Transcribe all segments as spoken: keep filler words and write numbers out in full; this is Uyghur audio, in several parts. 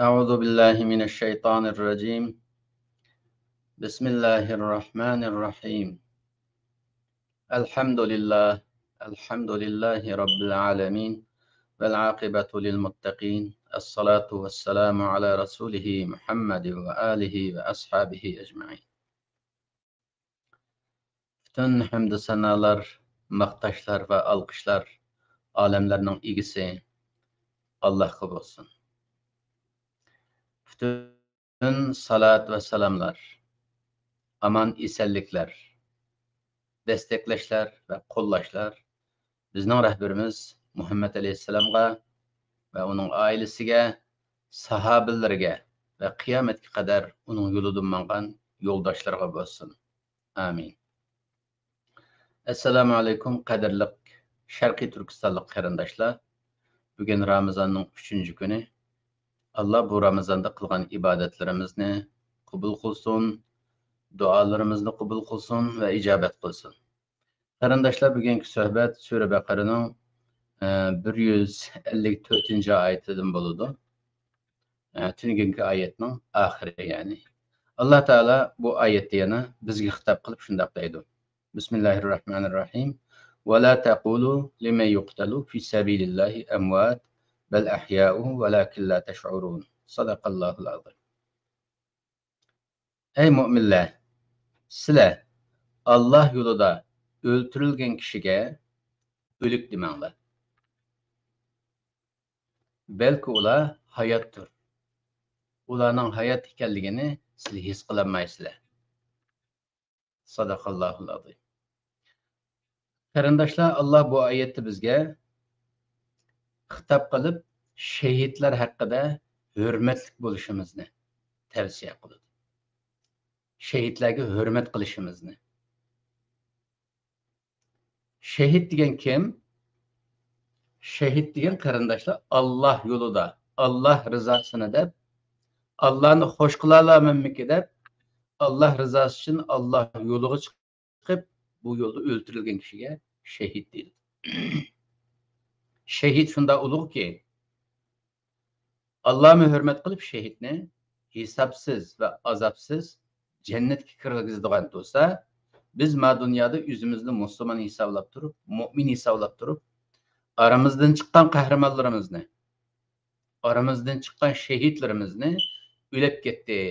أعوذ بالله من الشيطان الرجيم. بسم الله الرحمن الرحيم. الحمد لله. الحمد لله رب العالمين. والعاقبة للمتقين. الصلاة والسلام على رسوله محمد وآله وأصحابه أجمعين. پۈتۈن ھەمدۇ سانالار، ماختاشلار ۋە ئالقىشلار ئالەملەرنىڭ ئىگىسى ئاللاھقا بولسۇن. پۈتۈن سالات ۋە سالاملار، ئامان ئېسەنلىكلەر، دەستەكلەشلەر ۋە قوللاشلار بىزنىڭ رەھبىرىمىز مۇھەممەد ئەلەيھىسسالامغا ۋە ئۇنىڭ ئائىلىسىگە، ساھابىلىرىگە ۋە قىيامەتكە قەدەر ئۇنىڭ يولىدا ماڭغان يولداشلىرىغا بولسۇن. ئامىن. ئەسسالامۇ ئەلەيكۇم، قەدىرلىك شەرقىي تۈركىستانلىق قېرىنداشلار. بۈگۈن رامىزاننىڭ ئۈچىنچى كۈنى. ئاللا بۇ رامىزاندا قىلغان ئىبادەتلىرىمىزنى قوبۇل قىلسۇن، دۇئالىرىمىزنى قوبۇل قىلسۇن ۋە ئىجابەت قىلسۇن. قېرىنداشلار، بۈگۈنكى سۆھبەت سۈرە بەقەرىنىڭ، ئە، بىر يۈز ئەللىك تۆتىنچى ئايىتىدىن بولىدۇ. ئە، تۈنۈگۈنكى ئايەتنىڭ ئاخىرى، يەنى. ئاللا تائالا بۇ ئايەتتە يەنە بىزگە خىتاب قىلىپ شۇنداق دەيدۇ. بسم الله الرحمن الرحيم. ولا تقولوا لمن يقتل في سبيل الله أموات بل أحياء ولكن لا تشعرون. صدق الله العظيم. ئەي مۆمىنلەر، سىلەر ئاللا يولىدا ئۆلتۈرۈلگەن كىشىگە ئۆلۈك دېمەڭلار. بەلكى ئۇلار ھاياتتۇر. ئۇلارنىڭ ھايات ئىكەنلىكىنى سىلەر ھېس قىلالمايسىلەر. صدق الله العظيم. قېرىنداشلار، ئاللا بۇ ئايەتتە بىزگە خىتاب قىلىپ، شېھىتلەر ھەققىدە ھۆرمەتلىك بولۇشىمىزنى تەۋسىيە قىلىدۇ. شېھىتلەرگە ھۆرمەت قىلىشىمىزنى. شېھىت دېگەن كىم؟ شېھىت دېگەن، قېرىنداشلار، ئاللا يولىدا، ئاللا رىزاسىنى دەپ، ئاللانى خوش قىلالايمەنمىكى دەپ، ئاللا رىزاسى ئۈچۈن ئاللا يولىغا چىقىپ، بۇ يولدا ئۆلتۈرۈلگەن كىشىگە شېھىت دەيدۇ. شېھىت شۇنداق ئۇلۇغكى، ئاللامۇ ھۆرمەت قىلىپ شېھىتنى ھېسابسىز ۋە ئازابسىز جەننەتكە كىرگۈزىدىغان تۇرسا، بىز ما دۇنيادا ئۆزىمىزنى مۇسۇلمان ھېسابلاپ تۇرۇپ، مۆمىن ھېسابلاپ تۇرۇپ، ئارىمىزدىن چىققان قەھرىمانلىرىمىزنى، ئارىمىزدىن چىققان شېھىتلىرىمىزنى ئۆلۈپ كەتتى،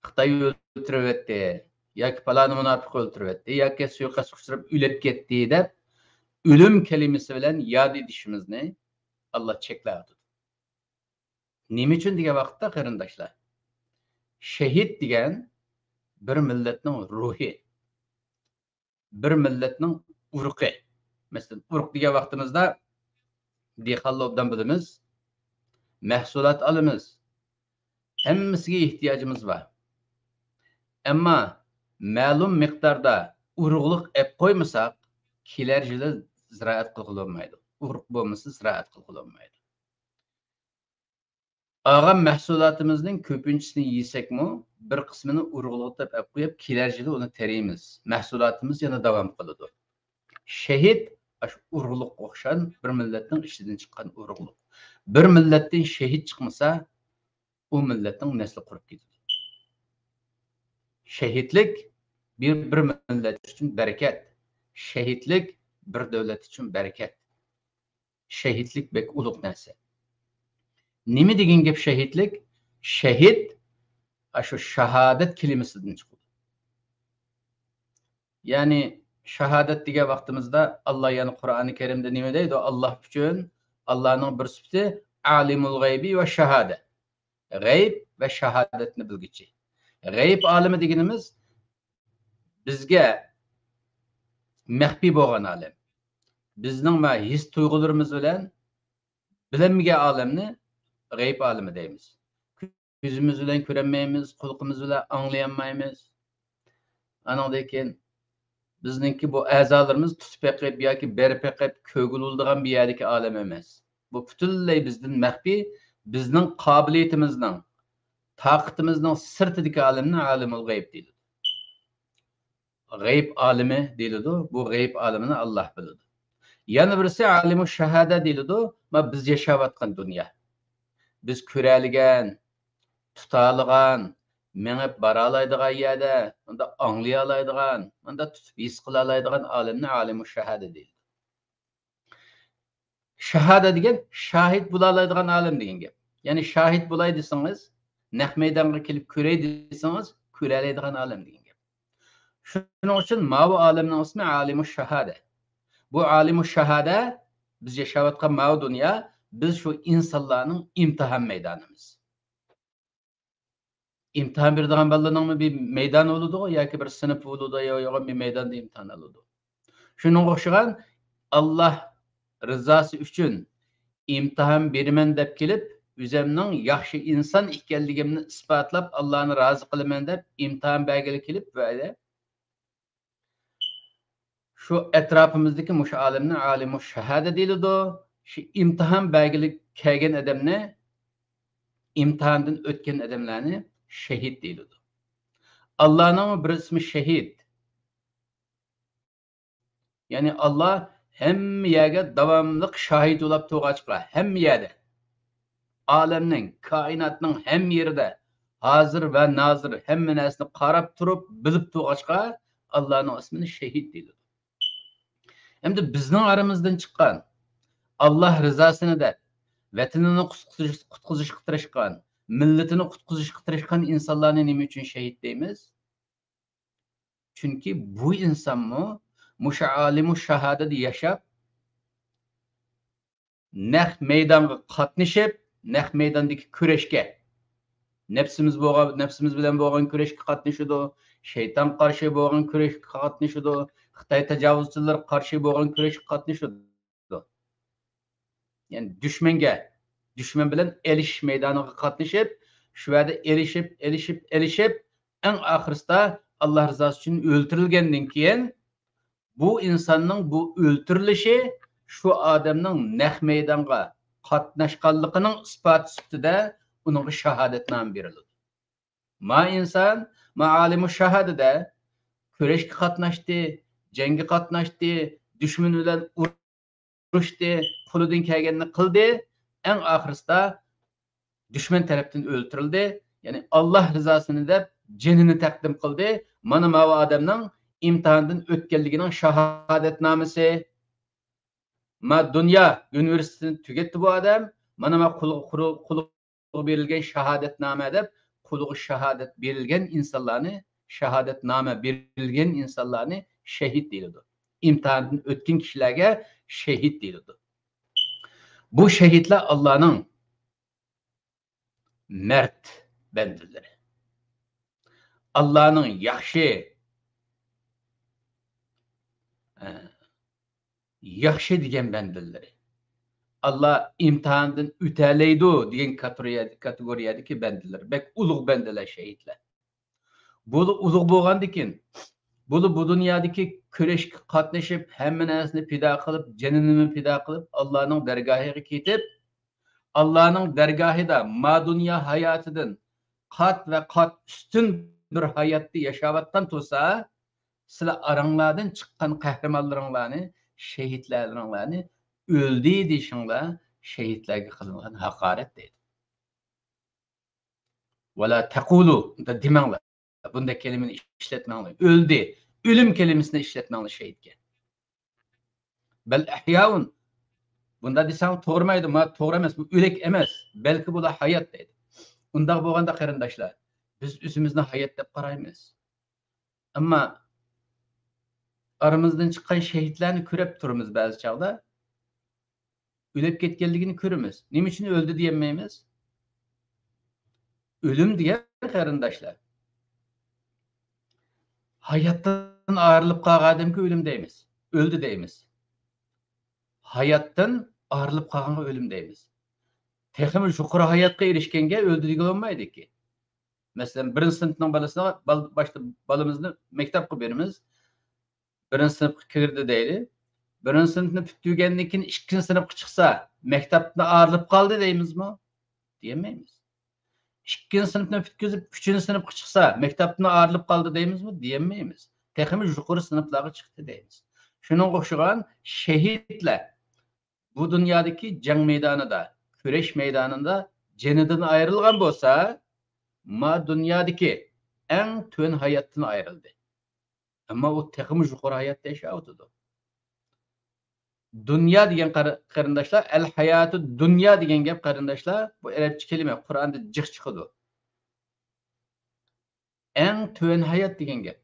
خىتاي ئۆلتۈرۈۋەتتى ياكى پالانى مۇناپىق ئۆلتۈرۈۋەتتى ياكى سۇيىقەستكە ئۇچراپ ئۆلۈپ كەتتى دەپ، ئۆلۈم كەلىمىسى بىلەن ياد ئېتىشىمىزنى ئاللا چەكلەۋاتىدۇ. نېمە ئۈچۈن دېگەن ۋاقىتتا، قېرىنداشلار، شېھىت دېگەن بىر مىللەتنىڭ روھى، بىر مىللەتنىڭ ئۇرۇقى. مەسىلەن، ئۇرۇق دېگەن ۋاقتىمىزدا دېھقانلار ئوبدان بىلىمىز، مەھسۇلات ئالىمىز، ھەممىسىگە ئېھتىياجىمىز بار. ئەمما مەلۇم مىقداردا ئۇرۇقلۇق ئەپ قويمىساق، كېلەر يىلى زىرائەت قىلغىلى بولمايدۇ. ئۇرۇق بولمىسا، زىرائەت قىلغىلى بولمايدۇ. ئالغان مەھسۇلاتىمىزنىڭ كۆپىنچىسىنى يېسەكمۇ، بىر قىسمىنى ئۇرۇقلۇق دەپ ئەپ قويۇپ، كېلەر يىلى ئۇنى تېرىيمىز. مەھسۇلاتىمىز يەنە داۋام قىلىدۇ. شېھىت ئاشۇ ئۇرۇقلۇققا ئوخشاش، بىر مىللەتنىڭ ئىچىدىن چىققان ئۇرۇقلۇق. بىر مىللەتتىن شېھىت چىقمىسا، ئۇ مىللەتنىڭ نەسلى قۇرۇپ كېتىدۇ. شېھىتلىك بىر، بىر مىللەت ئۈچۈن بەرىكەت. شېھىتلىك بىر دۆلەت ئۈچۈن بەرىكەت. شېھىتلىك بەك ئۇلۇغ نەرسە. نېمە دېگەن گەپ شېھىتلىك؟ شېھىت ئاشۇ شاھادەت كەلىمىسىدىن چىقىدۇ. يەنى شاھادەت دېگەن ۋاقتىمىزدا، ئاللا يەنە قۇرئانى كەرىمدە نېمە دەيدۇ؟ ئاللا ئۈچۈن، ئاللانىڭ بىر سۈپىتى ئالىمۇل غەيبى ۋە شاھادە. غەيب ۋە شاھادەتنى بىلگۈچى. غەيب ئالىمى دېگىنىمىز بىزگە مەخپىي بولغان ئالەم. بىزنىڭ ھېس تۇيغۇلىرىمىز بىلەن بىلەلمىگەن ئالەمنى غەيب ئالىمى دەيمىز. كۆزىمىز بىلەن كۆرەلمەيمىز، قۇلىقىمىز بىلەن ئاڭلىيالمايمىز. ئانىڭدىن كېيىن بىزنىڭكى بۇ ئەزالىرىمىز تۇتۇپ بېقىپ ياكى بېرىپ بېقىپ كۆرگىلى بولىدىغان بىر يەردىكى ئالەم ئەمەس. بۇ پۈتۈنلەي بىزدىن مەخپىي، بىزنىڭ قابىلىيىتىمىزنىڭ، تاقىتىمىزنىڭ سىرتىدىكى ئالەمنى ئالىمۇل غەيب دېيىلىدۇ. غەيب ئالىمى دېيىلىدۇ. بۇ غەيب ئالىمىنى ئاللا بىلىدۇ. يەنە بىرسى ئالىمۇ شاھادە دېيىلىدۇ. ما بىز ياشاۋاتقان دۇنيا. بىز كۆرەلىگەن، تۇتالىغان، مېڭىپ بارالايدىغان يەردە، مۇنداق ئاڭلىيالايدىغان، مۇنداق تۇتۇپ ھېس قىلالايدىغان ئالەمنى ئالىمۇ شاھادە دەيدۇ. شاھادە دېگەن شاھىت بولالايدىغان ئالەم دېگەن گەپ. يەنى شاھىت بولاي دېسىڭىز، نەق مەيدانغا كېلىپ كۆرەي دېسىڭىز، كۆرەلەيدىغان ئالەم دېگەن گەپ. شۇنىڭ ئۈچۈن ماۋۇ ئالەمنىڭ ئىسمى ئالىمۇ شاھادە. بۇ ئالىمۇ شاھادە، بىز ياشاۋاتقان ماۋۇ دۇنيا، بىز شۇ ئىنسانلارنىڭ ئىمتىھان مەيدانىمىز. ئىمتىھان بېرىدىغان بالىلارنىڭمۇ بىر مەيدانى بولىدۇ، ياكى بىر سىنىپ بولىدۇ، يا يوغان بىر مەيداندا ئىمتىھان ئالىدۇ. شۇنىڭغا ئوخشىغان، ئاللا رىزاسى ئۈچۈن ئىمتىھان بېرىمەن دەپ كېلىپ، ئۆزەمنىڭ ياخشى ئىنسان ئىكەنلىكىمنى ئىسپاتلاپ، ئاللانى رازى قىلىمەن دەپ ئىمتىھان بەرگىلى كېلىپ، بۇ يەردە شۇ ئەتراپىمىزدىكى مۇشۇ ئالەمنى ئالىمۇ شاھادە دېيىلىدۇ. شۇ ئىمتىھان بەرگىلى كەلگەن ئادەمنى، ئىمتىھاندىن ئۆتكەن ئادەملەرنى شېھىت دېيىلىدۇ. ئاللانىڭ بىر ئىسمى شېھىت. يەنى ئاللا ھەممە يەرگە داۋاملىق شاھىت بولاپ تۇرغاچقا، ھەممە يەردە، ئالەمنىڭ، كائىناتنىڭ ھەممە يېرىدە ھازىر ۋە نازىر ھەممە نەرسىنى قاراپ تۇرۇپ، بىلىپ تۇرغاچقا، ئاللانىڭ ئىسمىنى شېھىت دېيىلىدۇ. ئەمدى بىزنىڭ ئارىمىزدىن چىققان، ئاللا رىزاسىنى دەپ، ۋەتىنىنى قۇتقۇزۇش-، قۇتقۇزۇشقا تىرىشقان، مىللىتىنى قۇتقۇزۇشقا تىرىشقان ئىنسانلارنى نېمە ئۈچۈن شېھىت دەيمىز؟ چۈنكى بۇ ئىنسانمۇ مۇشۇ ئالىمۇ شاھادەتتە ياشاپ، نەق مەيدانغا قاتنىشىپ، نەق مەيداندىكى كۈرەشكە، نەپسىمىز بولغان، نەپسىمىز بىلەن بولغان كۈرەشكە قاتنىشىدۇ، شەيتان قارشى بولغان كۈرەشكە قاتنىشىدۇ، خىتاي تاجاۋۇزچىلىرىغا قارشى بولغان كۈرەشكە قاتنىشىدۇ. يەنى دۈشمەنگە، دۈشمەن بىلەن ئېلىشىش مەيدانىغا قاتنىشىپ، شۇ يەردە ئېلىشىپ، ئېلىشىپ، ئېلىشىپ، ئەڭ ئاخىرسىدا ئاللا رىزاسى ئۈچۈن ئۆلتۈرۈلگەندىن كېيىن، بۇ ئىنساننىڭ بۇ ئۆلتۈرۈلۈشى شۇ ئادەمنىڭ نەق مەيدانغا قاتناشقانلىقىنىڭ ئىسپاتى سۈپىتىدە ئۇنىڭغا شاھادەتنامە بېرىلىدۇ. ما ئىنسان، ما ئالىمۇ شاھادەتتە كۈرەشكە قاتناشتى، جەڭگە قاتناشتى، دۈشمەن بىلەن ئۇرۇشتى، قولىدىن كەلگەننى قىلدى، ئەڭ ئاخىرسىدا دۈشمەن تەرەپتىن ئۆلتۈرۈلدى. يەنى ئاللا رىزاسىنى دەپ جېنىنى تەقدىم قىلدى. مانا ماۋۇ ئادەمنىڭ ئىمتىھاندىن ئۆتكەنلىكىنىڭ شاھادەتنامىسى. ما دۇنيا ئۇنىۋېرسىتېتىنى تۈگەتتى بۇ ئادەم. مانا ما قۇلىغا، قۇلىغا بېرىلگەن شاھادەتنامە دەپ، قۇلىغا شاھادەت بېرىلگەن ئىنسانلارنى، شاھادەتنامە بېرىلگەن ئىنسانلارنى شېھىت دېيىلىدۇ. ئىمتىھاندىن ئۆتكەن كىشىلەرگە شېھىت دېيىلىدۇ. بۇ شېھىتلەر ئاللانىڭ مەرد بەندىلىرى. ئاللانىڭ ياخشى، ئە، ياخشى دېگەن بەندىلىرى. ئاللا ئىمتىھاندىن ئۆتەلەيدۇ دېگەن كاتېگورىيە-، كاتېگورىيەدىكى بەندىلەر. بەك ئۇلۇغ بەندىلەر شېھىتلەر. بۇ ئۇلۇغ بولغاندىكىن، بۇ، بۇ دۇنيادىكى كۈرەشكە قاتنىشىپ، ھەممە نەرسىنى پىدا قىلىپ، جېنىنىمۇ پىدا قىلىپ، ئاللانىڭ دەرگاھىغا كېتىپ، ئاللانىڭ دەرگاھىدا ما دۇنيا ھاياتىدىن قات ۋە قات ئۈستۈن بىر ھاياتتا ياشاۋاتقان تۇرسا، سىلەر ئاراڭلاردىن چىققان قەھرىمانلىرىڭلارنى، شېھىتلەرلىرىڭلارنى ئۆلدى دېيىشىڭلار شېھىتلەرگە قىلىنغان ھاقارەت دەيدۇ. ۋەلا تەقۇلۇ، دېمەڭلار. بۇنداق كەلىمىنى ئىشلەتمەڭلار. ئۆلدى. ئۆلۈم كەلىمىسىنى ئىشلەتمەڭلار شېھىتكە. بەل ئەھيائۇن. بۇنداق دېسەڭ توغرىمايدۇ. ما توغرا ئەمەس. بۇ ئۆلۈك ئەمەس. بەلكى بۇلار ھايات دەيدۇ. ئۇنداق بولغاندا قېرىنداشلار، بىز ئۆزىمىزنى ھايات دەپ قارايمىز. ئەمما ئارىمىزدىن چىققان شېھىتلەرنى كۆرۈپ تۇرىمىز بەزى چاغدا. ئۆلۈپ كەتكەنلىكىنى كۆرىمىز. نېمە ئۈچۈن ئۆلدى دېيەلمەيمىز؟ ئۆلۈم دېگەن، قېرىنداشلار، ھاياتتىن ئايرىلىپ قالغان ئادەمگە ئۆلۈم دەيمىز. ئۆلدى دەيمىز. ھاياتتىن ئايرىلىپ قالغانغا ئۆلۈم دەيمىز. تېخىمۇ يۇقىرى ھاياتقا ئېرىشكەنگە ئۆلدى دېگىلى بولمايدۇكى. مەسىلەن، بىرىنچى سىنىپنىڭ بالىسىغا، بال-، باشتا بالىمىزنى مەكتەپكە بېرىمىز. بىرىنچى سىنىپقا كىردى دەيلى. بىرىنچى سىنىپنى پۈتتۈرگەندىن كېيىن ئىككىنچى سىنىپقا چىقسا، مەكتەپتىن ئايرىلىپ قالدى دەيمىزمۇ؟ دېيەلمەيمىز. ئىككىنچى سىنىپنى پۈتكۈزۈپ، ئۈچىنچى سىنىپقا چىقسا، مەكتەپتىن ئايرىلىپ قالدى دەيمىزمۇ؟ دېيەلمەيمىز. تېخىمۇ يۇقىرى سىنىپلارغا چىقتى دەيمىز. شۇنىڭغا ئوخشىغان شېھىتلەر بۇ دۇنيادىكى جەڭ مەيدانىدا، كۈرەش مەيدانىدا جېنىدىن ئايرىلغان بولسا، ما دۇنيادىكى ئەڭ تۆۋەن ھاياتتىن ئايرىلدى. ئەمما ئۇ تېخىمۇ يۇقىرى ھاياتتا ياشاۋاتىدۇ. دۇنيا دېگەن قېرى-، قېرىنداشلار، ئەل ھاياتۇ دۇنيا دېگەن گەپ، قېرىنداشلار، بۇ ئەرەبچە كەلىمە، قۇرئاندا جىق چىقىدۇ. ئەڭ تۆۋەن ھايات دېگەن گەپ.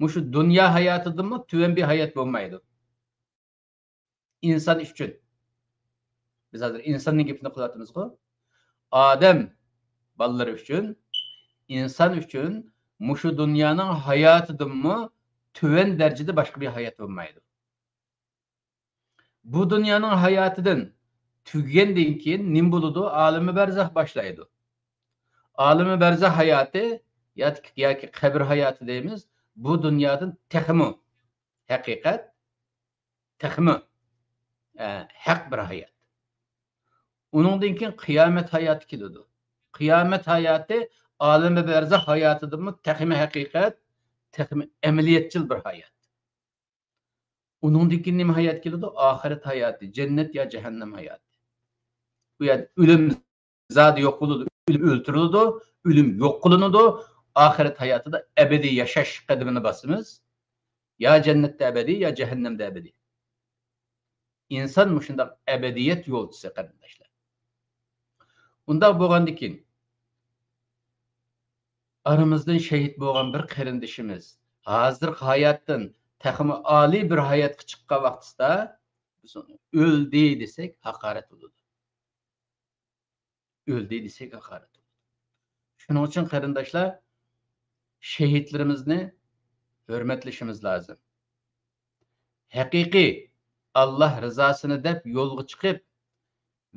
مۇشۇ دۇنيا ھاياتىدىنمۇ تۆۋەن بىر ھايات بولمايدۇ. ئىنسان ئۈچۈن. بىز ھازىر ئىنساننىڭ گېپىنى قىلىۋاتىمىزغۇ. ئادەم بالىلىرى ئۈچۈن، ئىنسان ئۈچۈن مۇشۇ دۇنيانىڭ ھاياتىدىنمۇ تۆۋەن دەرىجىدە باشقا بىر ھايات بولمايدۇ. بۇ دۇنيانىڭ ھاياتىدىن تۈگىگەندىن كېيىن نېمە بولىدۇ؟ ئالىمى بەرزەخ باشلايدۇ. ئالىمى بەرزەخ ھاياتى ياكى، ياكى قەبرە ھاياتى دەيمىز. بۇ دۇنيادىن تېخىمۇ ھەقىقەت، تېخىمۇ، ئە، ھەق بىر ھايات. ئۇنىڭدىن كېيىن قىيامەت ھاياتى كېلىدۇ. قىيامەت ھاياتى ئالىمى بەرزەخ ھاياتىدىنمۇ تېخىمۇ ھەقىقەت، تېخىمۇ ئەمەلىيەتچىل بىر ھايات. ئۇنىڭدىن كېيىن نېمە ھايات كېلىدۇ؟ ئاخىرەت ھاياتى، جەننەت يا جەھەننەم ھاياتى. بۇ يەردە ئۆلۈم زادى يوق بولىدۇ، ئۆلۈم ئۆلتۈرۈلىدۇ، ئۆلۈم يوق قىلىنىدۇ. ئاخىرەت ھاياتىدا ئەبەدىي ياشاش قەدىمىنى باسىمىز. يا جەننەتتە ئەبەدىي، يا جەھەننەمدە ئەبەدىي. ئىنسان مۇشۇنداق ئەبەدىيەت يولچىسى، قېرىنداشلار. ئۇنداق بولغاندىكىن، ئارىمىزدىن شېھىت بولغان بىر قېرىندىشىمىز ھازىرقى ھاياتتىن تېخىمۇ ئالىي بىر ھاياتقا چىققان ۋاقتىدا، بىز ئۇنى ئۆلدى دېسەك، ھاقارەت بولىدۇ. ئۆلدى دېسەك، ھاقارەت بولىدۇ. شۇنىڭ ئۈچۈن، قېرىنداشلار، شېھىتلىرىمىزنى ھۆرمەتلىشىمىز لازىم. ھەقىقىي ئاللا رىزاسىنى دەپ يولغا چىقىپ،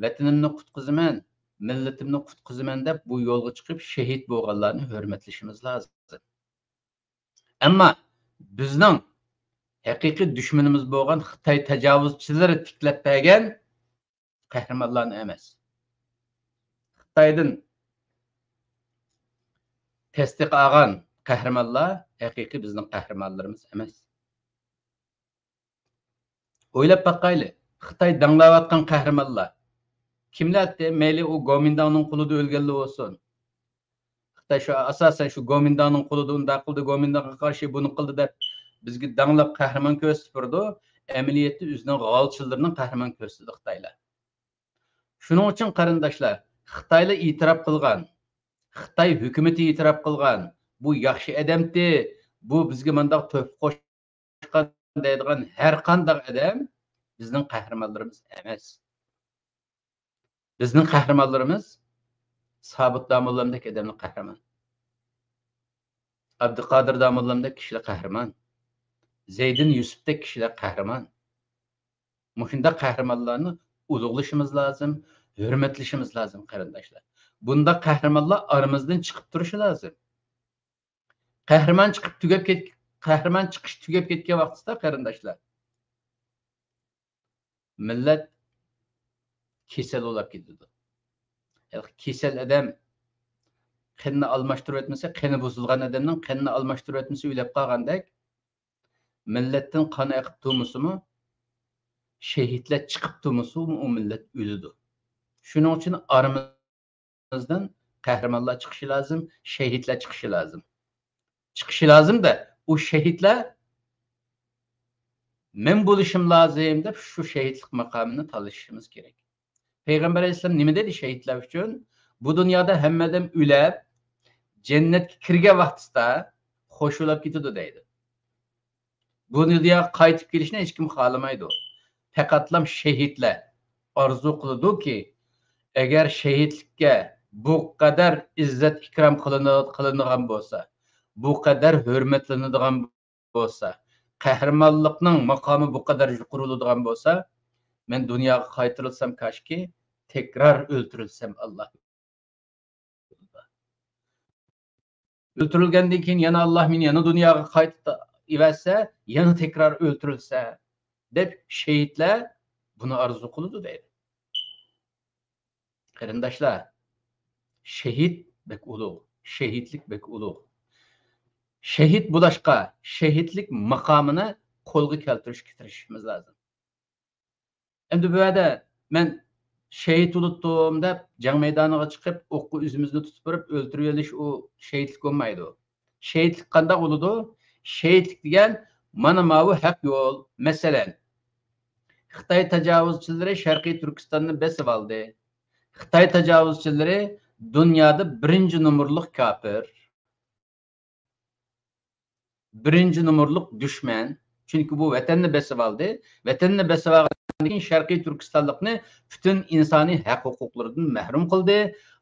ۋەتىنىمنى قۇتقۇزىمەن، مىللىتىمنى قۇتقۇزىمەن دەپ بۇ يولغا چىقىپ شېھىت بولغانلارنى ھۆرمەتلىشىمىز لازىم. ئەمما بىزنىڭ ھەقىقىي دۈشمىنىمىز بولغان خىتاي تاجاۋۇزچىلىرى تىكلەپ بەرگەن قەھرىمانلارنى ئەمەس. خىتايدىن تەستىق ئالغان قەھرىمانلار ھەقىقىي بىزنىڭ قەھرىمانلىرىمىز ئەمەس. ئويلاپ باقايلى، خىتاي داڭلاۋاتقان قەھرىمانلار كىملەردى؟ مەيلى ئۇ گومىنداڭنىڭ قولىدا ئۆلگەنلا بولسۇن. خىتاي شۇ، ئاساسەن شۇ گومىنداڭنىڭ قولىدا ئۇنداق قىلدى، گومىنداڭغا قارشى بۇنى قىلدى دەپ بىزگە داڭلاپ قەھرىمان كۆرسىتىپ بېرىدۇ. ئەمەلىيەتتە ئۆزىنىڭ غالچىلىرىنى قەھرىمان كۆرسىتىدۇ خىتايلار. شۇنىڭ ئۈچۈن قېرىنداشلار، خىتايلار ئېتىراپ قىلغان، خىتاي ھۆكۈمىتى ئېتىراپ قىلغان، بۇ ياخشى ئادەمتى، بۇ بىزگە مانداق تۆھپە قوشقان دەيدىغان ھەر قانداق ئادەم بىزنىڭ قەھرىمانلىرىمىز ئەمەس. بىزنىڭ قەھرىمانلىرىمىز سابىت داموللامدەك ئادەملەر قەھرىمان. ئابدۇقادىر داموللامدەك كىشىلەر قەھرىمان. زەيدىن يۈسۈپتەك كىشىلەر قەھرىمان. مۇشۇنداق قەھرىمانلارنى ئۇلۇغلىشىمىز لازىم، ھۆرمەتلىشىمىز لازىم، قېرىنداشلار. بۇنداق قەھرىمانلار ئارىمىزدىن چىقىپ تۇرۇشى لازىم. قەھرىمان چىقىپ تۈگەپ كەت-، قەھرىمان چىقىش تۈگەپ كەتكەن ۋاقتىدا، قېرىنداشلار، مىللەت كېسەل بولاپ كېتىدۇ. ھېلىقى كېسەل ئادەم قېنىنى ئالماشتۇرۇۋەتمىسە، قېنى بۇزۇلغان ئادەمنىڭ قېنىنى ئالماشتۇرۇۋەتمىسە ئۆلۈپ قالغاندەك، مىللەتتىن قان ئېقىپ تۇرمىسىمۇ، شېھىتلەر چىقىپ تۇرمىسىمۇ، ئۇ مىللەت ئۆلىدۇ. شۇنىڭ ئۈچۈن ئارىمىزدىن قەھرىمانلار چىقىشى لازىم، شېھىتلەر چىقىشى لازىم. چىقىشى لازىم-دە، ئۇ شېھىتلەر مەن بولۇشۇم لازىم دەپ شۇ شېھىتلىق ماقامىنى تالىشىشىمىز كېرەك. پەيغەمبەر ئەلەيھىسسالام نېمە دېدى شېھىتلەر ئۈچۈن؟ بۇ دۇنيادا ھەممە ئادەم ئۆلەپ، جەننەتكە كىرگەن ۋاقتىدا خوش بولاپ كېتىدۇ دەيدۇ. بۇ دۇنياغا قايتىپ كېلىشنى ھېچكىم خالىمايدۇ. پەقەتلام شېھىتلەر ئارزۇ قىلىدۇكى، ئەگەر شېھىتلىككە بۇ قەدەر ئىززەت ئىكرام قىلىنى-، قىلىنىدىغان بولسا، بۇ قەدەر ھۆرمەتلىنىدىغان بولسا، قەھرىمانلىقنىڭ ماقامى بۇ قەدەر يۇقىرى بولىدىغان بولسا، مەن دۇنياغا قايتۇرۇلسام كاشكى، تەكرار ئۆلتۈرۈلسەم ئاللا يولىدا. ئۆلتۈرۈلگەندىن كېيىن يەنە ئاللا مېنى يەنە دۇنياغا قايتىپ ئەۋەتسە، يەنە تەكرار ئۆلتۈرۈلسە، دەپ شېھىتلەر بۇنى ئارزۇ قىلىدۇ دەيدۇ. قېرىنداشلار، شېھىت بەك ئۇلۇغ، شېھىتلىك بەك ئۇلۇغ. شېھىت بولۇشقا، شېھىتلىك ماقامىنى قولغا كەلتۈرۈشكە تىرىشىشىمىز لازىم. ئەمدى بۇ يەردە مەن شېھىت بولۇپتۇم دەپ جەڭ مەيدانىغا چىقىپ، ئوققا ئۆزىمىزنى تۇتۇپ بېرىپ ئۆلتۈرۈۋېلىش، ئۇ شېھىتلىك بولمايدۇ. شېھىتلىك قانداق بولىدۇ؟ شېھىتلىك دېگەن مانا ماۋۇ ھەق يول. مەسىلەن، خىتاي تاجاۋۇزچىلىرى شەرقىي تۈركىستاننى بېسىۋالدى. خىتاي تاجاۋۇزچىلىرى دۇنيادا بىرىنچى نومۇرلۇق كاپىر. بىرىنچى نومۇرلۇق دۈشمەن. چۈنكى بۇ ۋەتەننى بېسىۋالدى. ۋەتەننى بېسىۋالغاندىن كېيىن شەرقىي تۈركىستانلىقنى پۈتۈن ئىنسانىي ھەق ھوقۇقلىرىدىن مەھرۇم قىلدى.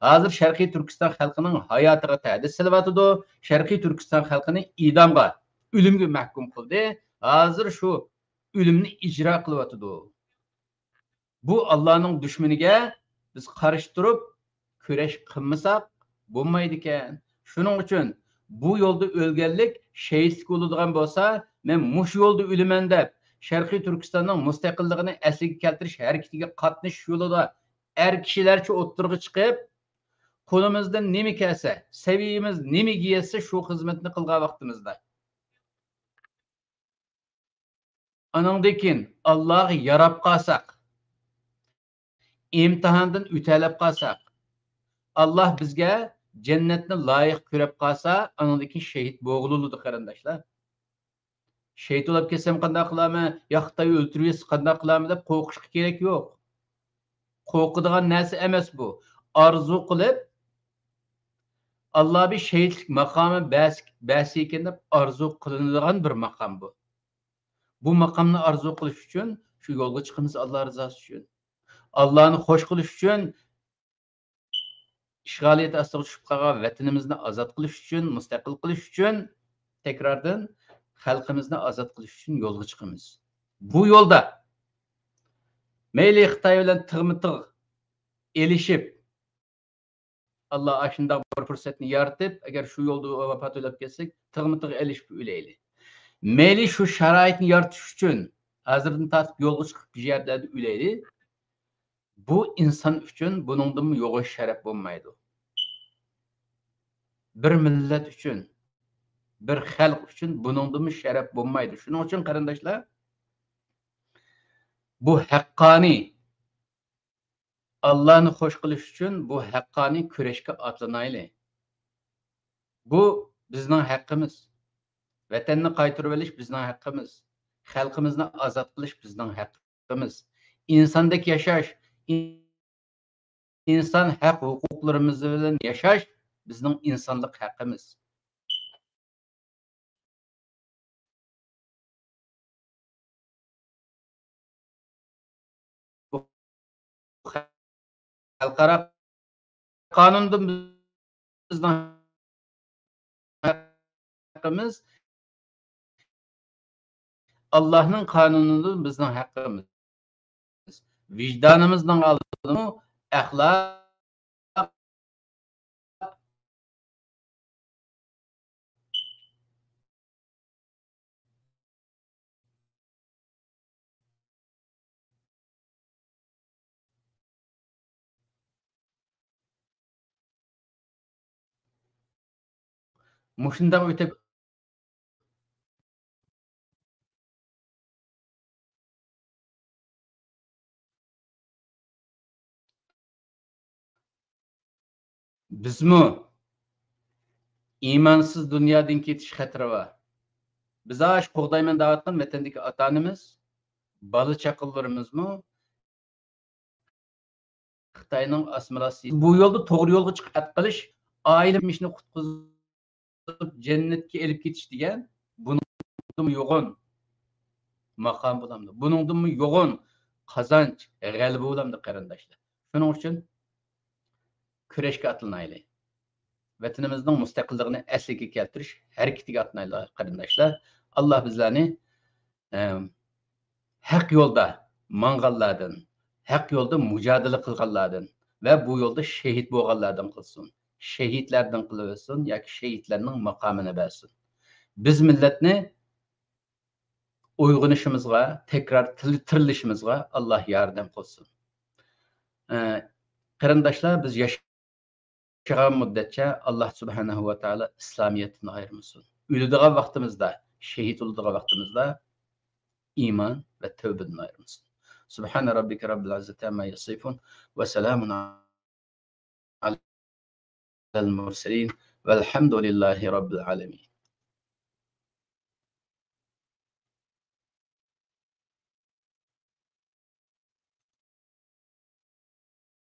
ھازىر شەرقىي تۈركىستان خەلقىنىڭ ھاياتىغا تەھدىت سېلىۋاتىدۇ. شەرقىي تۈركىستان خەلقىنى ئىدامغا، ئۆلۈمگە مەھكۇم قىلدى. ھازىر شۇ ئۆلۈمنى ئىجرا قىلىۋاتىدۇ. بۇ ئاللانىڭ دۈشمىنىگە بىز قارشى تۇرۇپ كۈرەش قىلمىساق بولمايدىكەن. شۇنىڭ ئۈچۈن بۇ يولدا ئۆلگەنلىك شېھىتلىك بولىدىغان بولسا، مەن مۇشۇ يولدا ئۆلىمەن دەپ، شەرقىي تۈركىستاننىڭ مۇستەقىللىقىنى ئەسلىگە كەلتۈرۈش ھەرىكىتىگە قاتنىشىش يولىدا ئەر كىشىلەرچە ئوتتۇرىغا چىقىپ، قولىمىزدىن نېمە كەلسە، سەۋىيىمىز نېمىگە يەتسە، شۇ خىزمەتنى قىلغان ۋاقتىمىزدا، ئانىڭدىن كېيىن ئاللاغا ياراپ قالساق، ئىمتىھاندىن ئۆتەلەپ قالساق، ئاللا بىزگە جەننەتنى لايىق كۆرۈپ قالسا، ئانىڭدىن كېيىن شېھىت بولغىلى بولىدۇ، قېرىنداشلار. شېھىت بولۇپ كەتسەم قانداق قىلارمەن؟ يا خىتاي ئۆلتۈرۈپ يەتسە قانداق قىلارمەن دەپ قورقۇشقا كېرەك يوق. قورقىدىغان نەرسە ئەمەس بۇ. ئارزۇ قىلىپ، ئاللا بىر شېھىتلىك ماقامى بەرسە، بەرسىكەن دەپ ئارزۇ قىلىنىدىغان بىر ماقام بۇ. بۇ ماقامنى ئارزۇ قىلىش ئۈچۈن شۇ يولغا چىقىمىز، ئاللا رىزاسى ئۈچۈن. ئاللانى خوش قىلىش ئۈچۈن، ئىشغالىيەت ئاستىغا چۈشۈپ قالغان ۋەتىنىمىزنى ئازاد قىلىش ئۈچۈن، مۇستەقىل قىلىش ئۈچۈن، تەكراردىن، خەلقىمىزنى ئازاد قىلىش ئۈچۈن يولغا چىقىمىز. بۇ يولدا مەيلى خىتاي بىلەن تىغمۇ تىغ ئېلىشىپ، ئاللا ئاشۇنداق بىر پۇرسەتنى يارىتىپ، ئەگەر شۇ يولدا ۋاپات ئۆلۈپ كەتسەك، تىغمۇ تىغ ئېلىشىپ ئۆلەيلى. مەيلى شۇ شارائىتنى يارىتىش ئۈچۈن ھازىردىن تارتىپ يولغا چىقىپ، بىر يەرلەردە ئۆلەيلى. بۇ ئىنسان ئۈچۈن بۇنىڭدىنمۇ يوغان شەرەپ بولمايدۇ. بىر مىللەت ئۈچۈن، بىر خەلق ئۈچۈن بۇنىڭدىنمۇ شەرەپ بولمايدۇ. شۇنىڭ ئۈچۈن، قېرىنداشلار، بۇ ھەققانىي، ئاللانى خوش قىلىش ئۈچۈن بۇ ھەققانىي كۈرەشكە ئاتلىنايلى. بۇ بىزنىڭ ھەققىمىز. ۋەتەننى قايتۇرۇۋېلىش بىزنىڭ ھەققىمىز. خەلقىمىزنى ئازاد قىلىش بىزنىڭ ھەققىمىز. ئىنساندەك ياشاش، ئىن-، ئىنسان ھەق ھوقۇقلىرىمىز بىلەن ياشاش بىزنىڭ ئىنسانلىق ھەققىمىز. بۇ خەلقئارا قانۇندىن بىزنىڭ ھەققىمىز، ئاللانىڭ قانۇنىدىن بىزنىڭ ھەققىمىز. ۋىجدانىمىزنىڭ ئالدىدىمۇ ئەخلاق، مۇشۇنداق ئۆتۈپ، بىزمۇ ئىمانسىز دۇنيادىن كېتىش خەتىرى بار. بىز ئاشۇ قوغدايمەن دەۋاتقان ۋەتەندىكى ئاتا-ئانىمىز، بالا-چاقىلىرىمىزمۇ خىتاينىڭ ئاسسىمىلياتسىيىسى. بۇ يولدا توغرا يولغا چىقىپ، قىلىش، ئائىلە مىشنى قۇتقۇزۇپ، جەننەتكە ئېلىپ كېتىش دېگەن بۇنىڭدىنمۇ يوغان ماقام بولامدۇ؟ بۇنىڭدىنمۇ يوغان قازانچ، غەلىبە بولامدۇ، قېرىنداشلار؟ شۇنىڭ ئۈچۈن كۈرەشكە ئاتلىنايلى. ۋەتىنىمىزنىڭ مۇستەقىللىقىنى ئەسلىگە كەلتۈرۈش ھەرىكىتىگە ئاتلىنايلى، قېرىنداشلار. ئاللا بىزلەرنى، ئەم، ھەق يولدا ماڭغانلاردىن، ھەق يولدا مۇجادىلە قىلغانلاردىن ۋە بۇ يولدا شېھىت بولغانلاردىن قىلسۇن. شېھىتلەردىن قىلىۋەتسۇن ياكى شېھىتلەرنىڭ ماقامىنى بەرسۇن. بىز مىللەتنى ئويغىنىشىمىزغا، تەكرار تىل-، تىرىلىشىمىزغا ئاللا ياردەم قىلسۇن. ئە، قېرىنداشلار، بىز ياشىغان مۇددەتچە ئاللا سۇبھانەھۇ ۋە تائالا ئىسلامىيەتتىن ئايرىمىسۇن. ئۆلىدىغان ۋاقتىمىزدا، شېھىت بولىدىغان ۋاقتىمىزدا ئىمان ۋە تەۋبىدىن ئايرىمىسۇن. سبحان ربك رب العزة عما يصفون، وسلام على المرسلين، والحمد لله رب العالمين.